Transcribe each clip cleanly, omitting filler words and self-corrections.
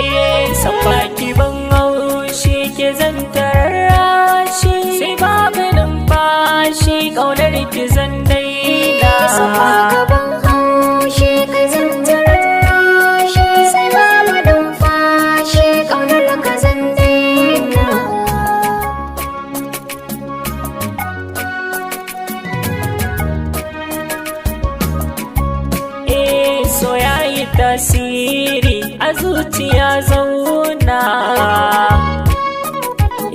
Eh, san baki ban haushi ke zantarar shi, sai babu numfashi ƙaunar ki zan daina. Safa gaban haushi ka zantarar rashi, sai babu numfashi ƙaunar ka zan daina. Eh, so yayi tasiri a zuciya zauna,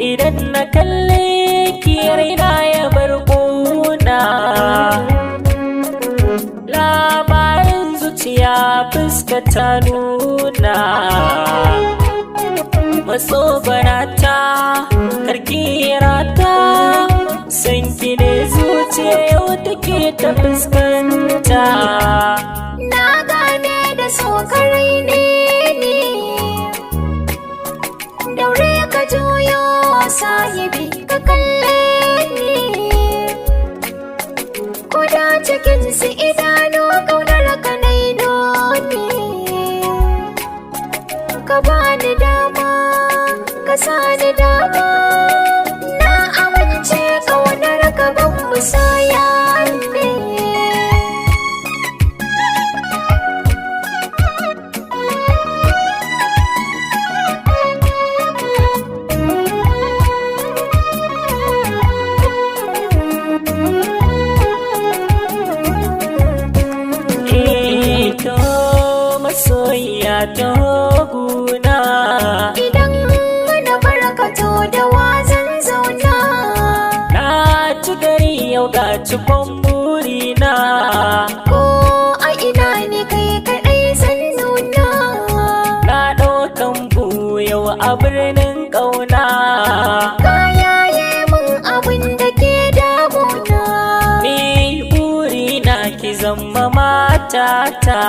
idan na kalle ki raina ya bar ƙuna. Labarin zuciya fuska ta nuna, masobarata karkirata, san ki ne zuciya yau take ta fuskanta. Na gane da so karai ne ni, daure ka juyo sahibi ka kalle ni, ko da cikin su idanu ƙaunar ka nai noni. Ka bani dama, ka sani dama, na amince ƙaunar ka ban musaya ne. Eh, to masoyiya ta guna. Idan na barkato da wazan zauna. Na ci gari yau ga cikon burina. Ko a ina ne kai kaɗai zan nuna. Na ɗaukan bu yau a birnin ƙauna. Ka yaye mun abin da ke damuna. Ni burina ki zama matata.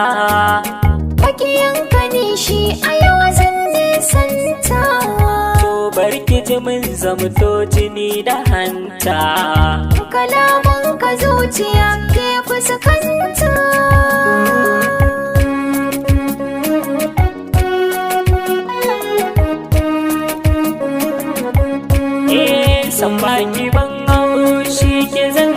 Makiyanka ne shi a yau zan nisanta. To barki ji mun zamto jini da hanta. Kalaman ka zuciya ke fuskanta. Eh, san baki ban haushi ke zan